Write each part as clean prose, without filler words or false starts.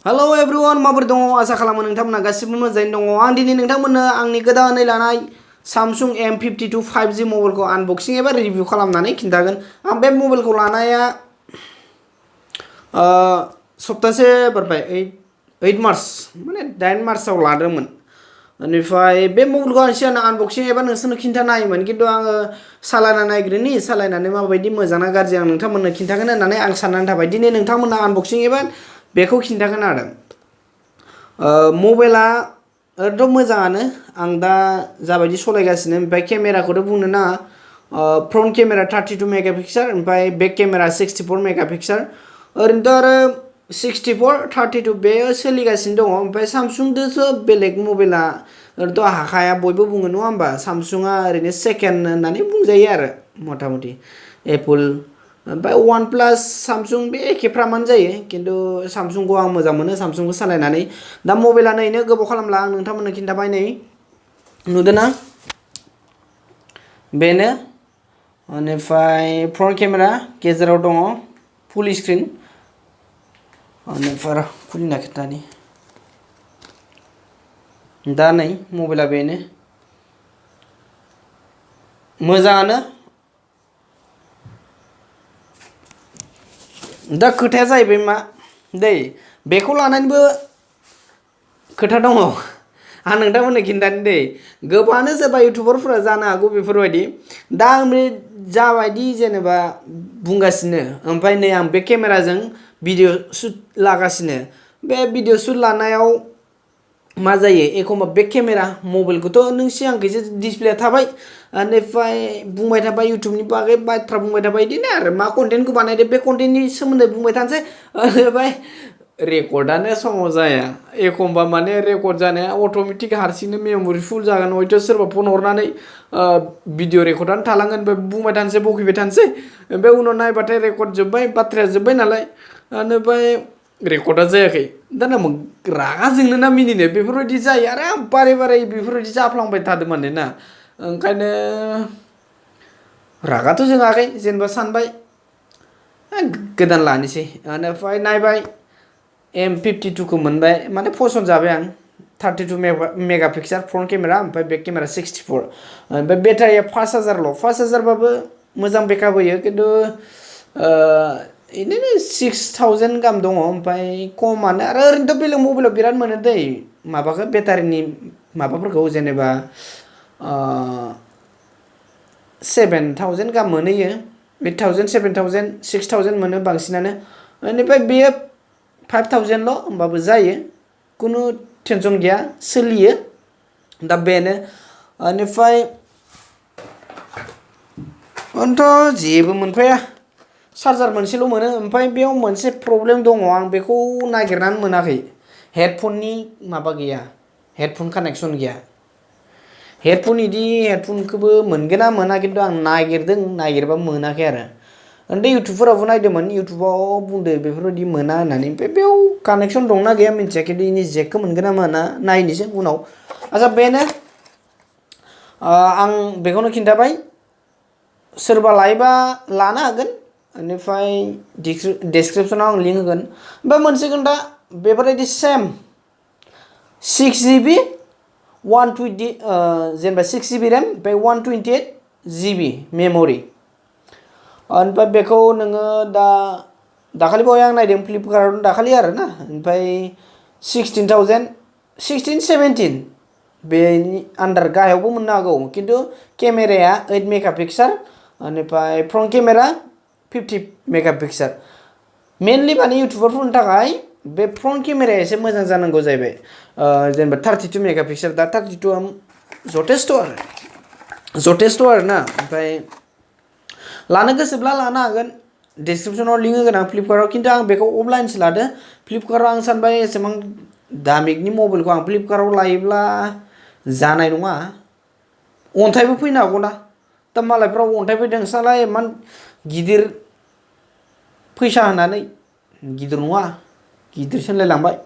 hello everyone माबोरै दङ आसा खालामो नोंथांमोना गासिबो मोजाङैनो दङ आं दिनै नोंथांमोननो आंनि गोदानै लानाय Samsung M52 5G मबाइलखौ आनबक्सिं एबा रिभिउ खालामनानै खिन्थागोन आं बे मबाइलखौ लानाया सप्तासे बारबाय 8 मार्च माने 8 मार्चआव लादोंमोन बेनिफ्राय बे मबाइलखौ आं सिगां आनबक्सिं एबा नोंसोरनो खिन्थानो हायोमोन किन्तु आङो सालायना नायग्रोनि सालायनानै माबायदि मोजां ना गाज्रि आं नोंथांमोननो खिन्थागोन होननानै आं साननानै थाबाय दिनै नोंथांमोननो आनबक्सिं एबा बेखौ खिन्थागोन आरो मबाइला ओरैथ' मोजाङानो आं दा जाबायदि सलायगासिनो ओमफ्राय केमेराखौथ' बुंनो नाङा फ्रन्ट केमेरा 32 मेगापिक्सेल ओमफ्राय बेक केमेरा 64 मेगापिक्सेल ओरैनोथ' आरो 64 32 बेयो सोलिगासिनो दङ ओमफ्राय सामसुंदोसो बेलेग मबाइला ओरैनोथ' हाखाया बयबो बुङो नङा होमबा सामसुंआ ओरैनो सेकेन्ड होननानै बुंजायो आरो मथा मथि एप्पल ओमफ्राय वान प्लास सामसुं बे एखेफ्रामानो जायो किन्तु सामसुंखौ आं मोजां मोनो सामसुंखौ सालायनानै दा मबाइला नैनो गोबाव खालामला आं नोंथांमोननो खिन्थाबाय नै नुदोंना बेनो बेनिफ्राय फ्रन्ट केमेरा गेजेराव दङ फुल स्क्रिन बेनिफ्राय खुलिना खिन्थानि दा नै मबाइला बेनो मोजाङानो दा खोथाया जाहैबाय मा दै बेखौ लानानैबो खोथा दङ आं नोंथांमोननो खिन्थानो दै गोबाङानो सोरबा इउटुबारफोरा जानो हागौ बेफोरबायदि दा आं बे जाबायदि जेनेबा बुंगासिनो ओमफ्राय नै आं बे केमेराजों भिडिअ शुट लागासिनो बे भिडिअ शुट लानायाव मा जायो एखमबा बेक केमेरा मबाइलखौथ' नों सिगांखैसो डिसप्लेया थाबाय बेनिफ्राय बुंबाय थाबाय इउटुबनि बागै बाथ्रा बुंबाय थाबाय बिदिनो आरो मा कन्टेन्टखौ बानायदो बे कन्टेन्टनि सोमोन्दै बुंबाय थानोसै ओमफ्राय रेकर्डआनो समाव जाया एखमबा माने रेकर्ड जानाया अट'मेटिक हारसिंनो मेम'रि फुल जागोन हयथ' सोरबा फन हरनानै भिडिअ रेकर्डआनो थालांगोन ओमफ्राय बुंबाय थानोसै बखिबाय थानोसै ओमफ्राय उनाव नायबाथाय रेकर्ड जोब्बाय बाथ्राया जोब्बाय नालाय बेनिफ्राय रेकर्डआ जायाखै दाना रागा जोंनो ना मिनिनो बेफोरबायदि जायो आरो आं बारे बारे बेफोरबायदि जाफ्लांबाय थादों माने ना ओंखायनो रागाथ' जोङाखै जेनेबा सानबाय गोदान लानोसै बेनिफ्राय नायबाय M52 खौ मोनबाय माने फसन्द जाबाय आं 32 मेगापिक्सेल फ्रन्ट केमेरा ओमफ्राय बेक केमेरा 64 ओमफ्राय बेटारिया 5000ल' 5000 बाबो मोजां बेकआप होयो किन्तु बिदिनो 6000 गाहाम दङ ओमफ्राय खमानो आरो ओरैनोथ' बेलेग मबाइलाव बिराद मोनो दै माबाखौ बेटारिनि माबाफोरखौ जेनेबा 7000 गाहाम मोनहैयो 8000 7000 6000 मोनो बांसिनानो बेनिफ्राय बेयो 5000ल' होमबाबो जायो खुनु टेनसन गैया सोलियो दा बेनो बेनिफ्राय ओरैनोथ' जेबो मोनफाया चार्जार मोनसेल' मोनो ओमफ्राय बेयाव मोनसे प्रब्लेम दङ आं बेखौ नागिरनानै मोनाखै हेडफननि माबा गैया हेडफन कानेक्सन गैया हेडफन इदि हेडफनखौबो मोनगोन ना मोना किन्तु आं नागिरदों नागिरबा मोनाखै आरो उन्दै इउटुबफोरावबो नायदोंमोन इउटुबाव बुंदो बेफोरबायदि मोना होननानै ओमफ्राय बेयाव कानेक्सन दंना गैया मिन्थिया किन्तु इनि जेकखौ मोनगोन ना मोना नायनोसै उनाव आच्छा बेनो आं बेखौनो खिन्थाबाय सोरबा लायोबा लानो हागोन बेनिफ्राय डिसक्रिपसनाव आं लिंक होगोन ओमफ्राय मोनसे खोन्था बेफोरबायदि सेम 6GB 120 जेनेबा 6GB रेम ओमफ्राय 128GB मेम'रि ओमफ्राय बेखौ नोङो दाखालि बावै आं नायदों फ्लिपकार्टआव दाखालि आरो ना ओमफ्राय 16,000 16 17 बेनि आन्दार गाहायावबो मोननो हागौ किन्तु केमेराया 8 मेगापिक्सेल बेनिफ्राय फ्रन्ट केमेरा 50 मेगापिक्सेल मेनलि माने इउटुबारफोरनि थाखाय बे फ्रन्ट केमेराया एसे मोजां जानांगौ जाहैबाय जेनेबा 32 मेगापिक्सेल दा 32आ जथेस्थ' आरो ना ओमफ्राय लानो गोसोब्ला लानो हागोन डिसक्रिपसनाव लिंक होगोन आं फ्लिपकार्टआव किन्तु आं बेखौ अफलाइनसो लादो फ्लिपकार्टआव आं सानबाय एसेबां दामिकनि मबाइलखौ आं फ्लिपकार्टआव लायोब्ला जानाय नङा अन्थाइबो फैनो हागौना दा मालायफ्राव अन्थाइ फैदों साला इमान गिदिर फैसा होनानै गिदिर नङा गिदिरसो होनलायलांबाय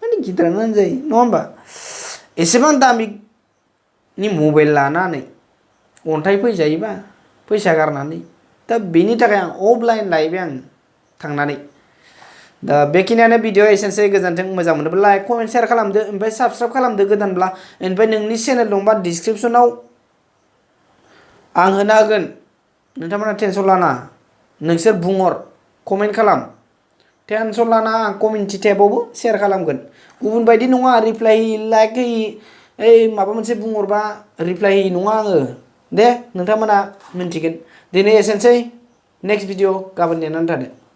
माने गिदिरानो होनजायो नङा होमबा एसेबां दामिकनि मबाइल लानानै अन्थाइ फैजायोबा फैसा गारनानै दा बेनि थाखाय आं अफलाइन लायबाय आं थांनानै दा बेखिनियानो भिडिअ एसेनोसै गोजोन्थों मोजां मोनोब्ला लाइक कमेन्ट शेयार खालामदो ओमफ्राय साबस्क्राइब खालामदो गोदानब्ला ओमफ्राय नोंनि चेनेल दंबा डिसक्रिपसनाव आं होना होगोन नोंथांमोना टेनसन लानाङा नोंसोर बुंहर कमेन्ट खालाम टेनसन लानाङा आं कमिउनिटि टेबावबो शेयार खालामगोन गुबुन बायदि नङा रिप्लाइ लाइक होयि ओइ माबा मोनसे बुंहरबा रिप्लाइ होयि नङा आङो दे नोंथांमोना मिन्थिगोन दिनै एसेनोसै नेक्स्ट भिडिअ गाबोन नेनानै थादो